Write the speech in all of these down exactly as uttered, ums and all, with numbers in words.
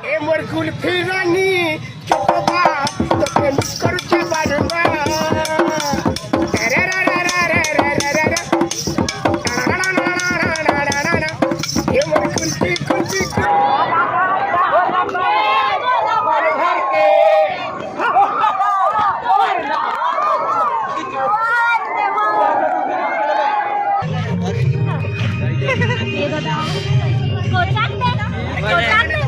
ए मोर कुल्फी रानी, chocobar, तोके मिस करू जबर बा। रे रे रे। ए मोर कुल्फी, कुल्फी, कुल्फी। ये बताओ, कोचाक दे ना, कोचाक दे ना।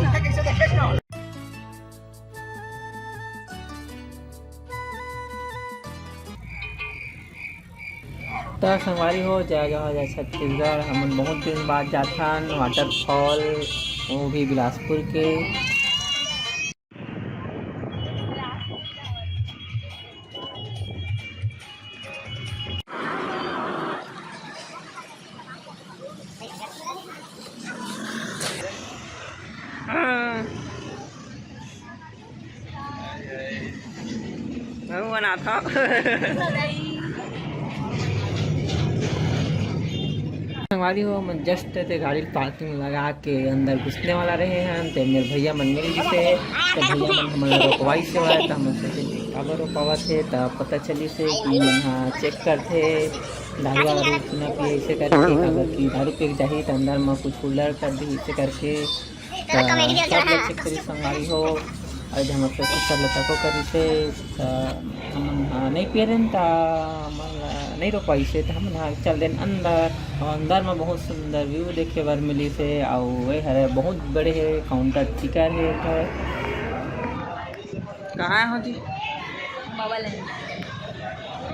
त संगवारी हो, जय जोहार, जय छत्तीसगढ़। हमन बहुत दिन बाद जाथन waterfall, वो भी बिलासपुर के। हाँ। मैं बनाता। संगवारी हो, हमन just ते गाड़ी ल parking लगा के अंदर घुसने वाला रहे हन, ते मेर भैया मन मिल गिसे, ते भैया मन हमन ला रोकवाइस हवय, त हमन सोचे कि काबर रोकवावत हे, त पता चलिस हे कि मन ह check करथे, दारू वारू पीना पिए, अइसे करके, काबर कि दारू पी के जाही, त अंदर म कुछ हुल्लड़ कर दिही, अइसे करके। त सब ला check करिस संगवारी हो, अउ हमर practice कर लेता को करिस हे, त हमन ह नइ पिए रहेन, त हमन ला नइ रोकवाइस हे, त हमन ह चल देन अंदर। अउ अंदर म बहुत सुंदर view देखे बर मिलिस हे, अउ ए हरे बहुत बड़े हे, counter ticker हे एकर। कहाँ हो जी? बबल है।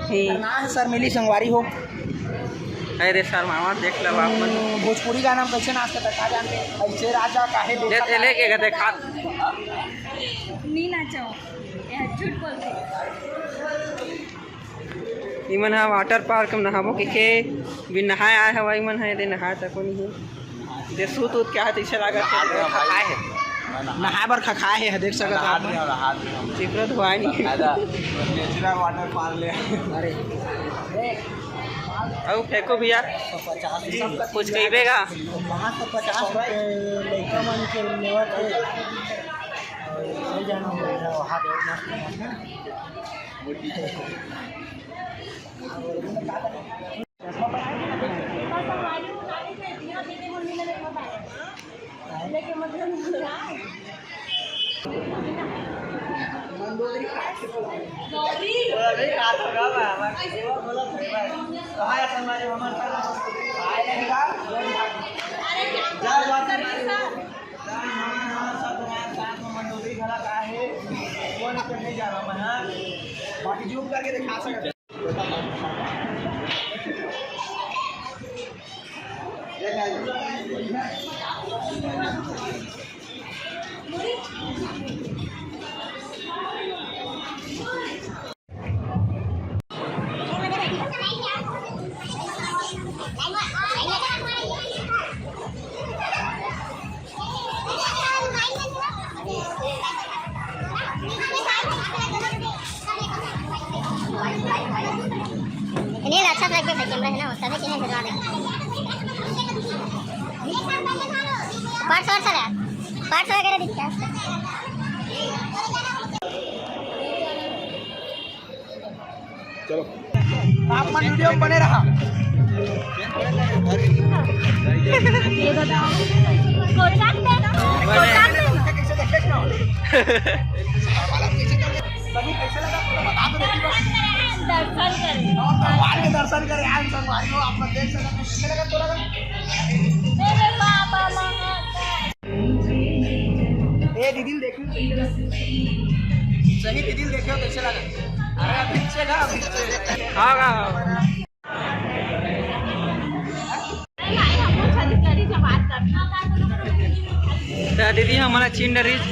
हे। ना है सर, मिली संगवारी हो। अरे सर, मामा देख लो आप मन। भोजपुरी गाना में कैसे नाचते थे, का जानते? ऐसे राजा काहे ये देखा ले के देखा। नी नाचो, ये झूठ बोलते। इमन ह water park में नहाबो के, के बिन नहाए आए हवा। इमन ह एदे नहाए तको नहीं है, एदे सूत उत क्या है, तैसे लागत है। नहाए बर खखाए है। नहाए बर खखाए है, देख सकत नहा आप। दिया, नहा दिया। चिपरा धोआए नहीं। दादा, natural water park ले। अरे। अउ फेंको भैया। पचास रुपये। कुछ कहिबे गा? वहाँ तो पचास रुपये लड़का मन के लेवत है। और सही जाना हो गया, वहाँ पे मस्त मस्त। बाकी zoom करके दिखा सकते। नहीं, अच्छा से रख दे भाई, कैमरा है ना, तभी चीजें भिजवा दे। पर्स वर्स है, पर्स वगैरह दिखता है। चलो। आप मन वीडियो में बने रहा। ये बताओ, कोचाक दे ना, कोचाक दे ना। सभी कैसे लगा? बता दो, देखिए। दर्शन करें। और भगवान के दर्शन करें, यार, संगवारी हो, आप लोग देख सकते हैं, कैसे लगा तोला? मेरे बाबा महाकाल। ए, दीदी, देखियो। सही दीदी, देखियो, कैसे लगा? अरे, पीछे का, पीछे। हाँ, हाँ, हाँ। त दीदी, हमन ला चिन्ह डरिस।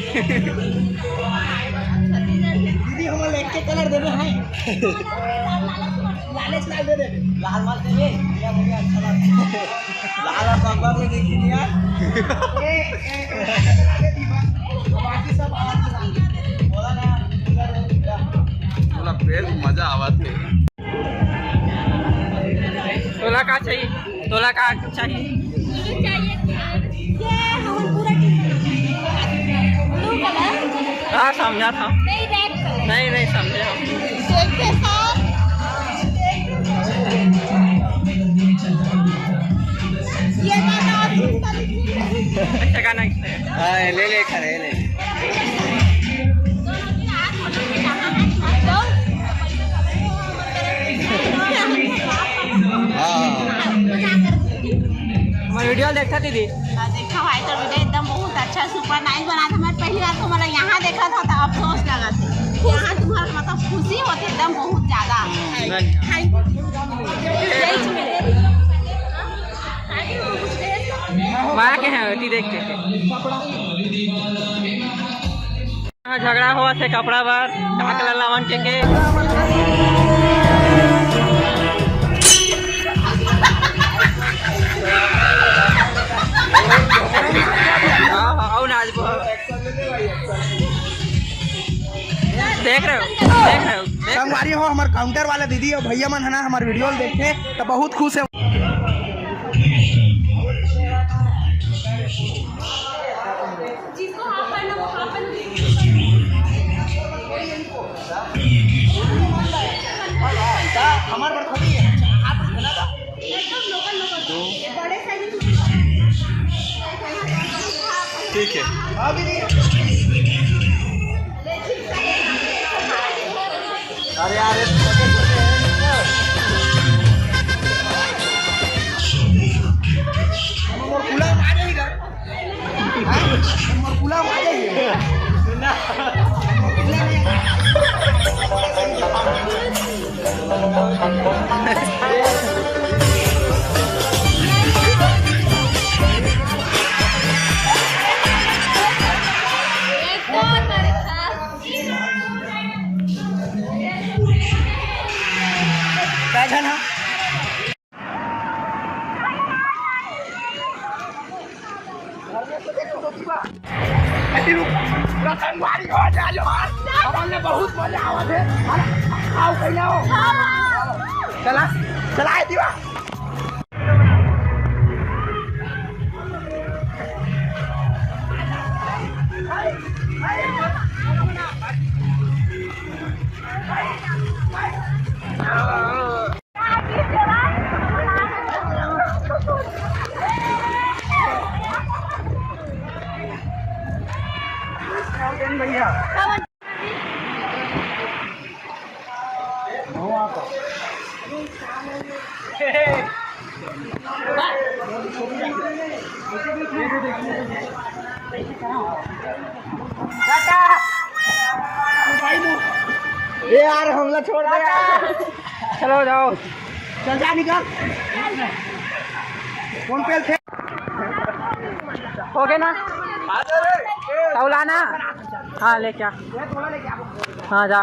दीदी, हमन ला एक के कलर देबे हैं। लालेच लाल दे देबे। लाल मत देबे, पीला देबे, अच्छा लगता। लाल और बकबक में देखी नहीं यार। ए, ए, ए, बाकी सब आवाज। बोला ना, बोला ना। थोड़ा बेल मजा आवा थे। तोला का चाहिए? तोला का चाहिए? ये हमन पूरा टीम। हाँ, समझा था। नहीं, नहीं समझे हम। देखते साथ। ये गाना और सुनता नहीं। अच्छा गाना किसने? हाँ, ले ले, खड़े ले। हाँ। मैं वीडियो देखता दीदी। हाँ, देखा भाई, तो वीडियो एकदम बहुत अच्छा, सुपर नाइस बना था। मैं पहली बार तो मतलब यहाँ देखा था, तो अफसोस लगा था। यहाँ तुम्हारा मतलब खुशी होती एकदम बहुत ज्यादा। माँ के हैं, ओती देख के। हाँ, झगड़ा होवत हे कपड़ा बर, ढाकला लावन के के। हाँ, हाँ, अउ नाच बहुत। देख रहे हो, देख रहे हो, देख रहे हो। संगवारी हो, हमार काउंटर वाला दीदी और भैया मन है ना, हमार वीडियो देखे तो बहुत खुश है। हमार बर खोली है। ठीक है। अरे यार, ये छोटे छोटे हैं। हमर गुलाम आ जाएगा। हाँ? हमर गुलाम आ जाएगा। सुना। अति रुक, पूरा संगवारी हो जा जो। हमन ले बहुत मजा आवत हे। अरे, आओ कहीं आओ। चला, चला ए दीवा। भैया। ए यार, हमला छोड़ दे यार। चलो जाओ। चल जा, निकल। फोन पे थे। हो गया ना? तौलाना। हाँ, लेके आ। हाँ, जा।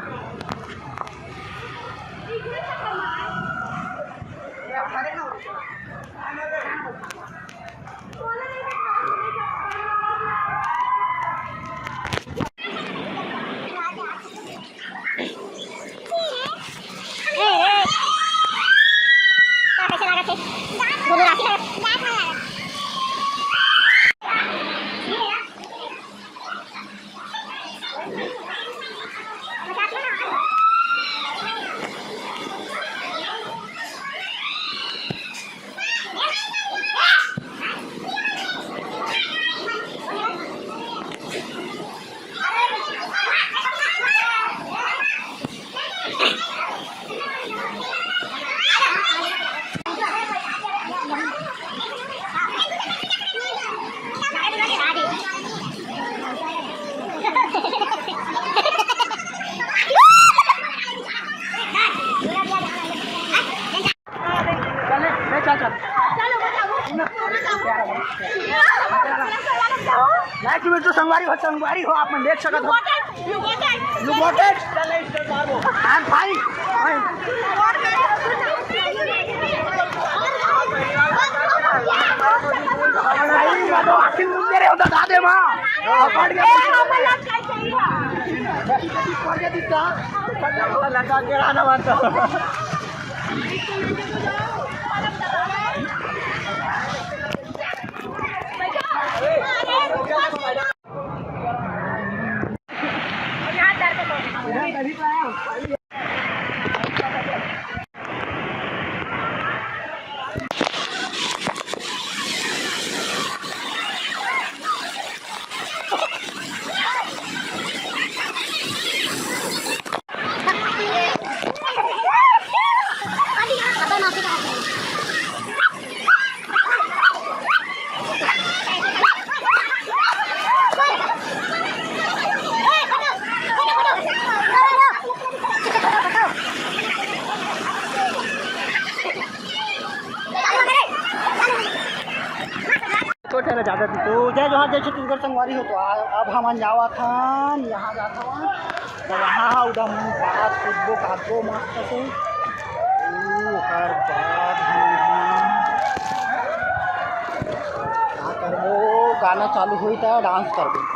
लाइक में तो संगवारी हो, संगवारी हो, आप मन देख सकत हो। You got it? I'm fine. Fine. भाई, मैं तो आखिर तुम दे रहे हो, बता दे माँ। पकड़ के, पकड़ के दिखा। लगा के रहना मत। तो ठहरा जाता थी। तो जय जोहार, जय छत्तीसगढ़ संगवारी हो। तो आ-, अब हमन जावत हन, यहाँ जात हवन। तो यहाँ उधर हम बात कूदबो, काटबो मस्त से। ओकर बाद हम का करबो, गाना चालू होई त डांस करबो।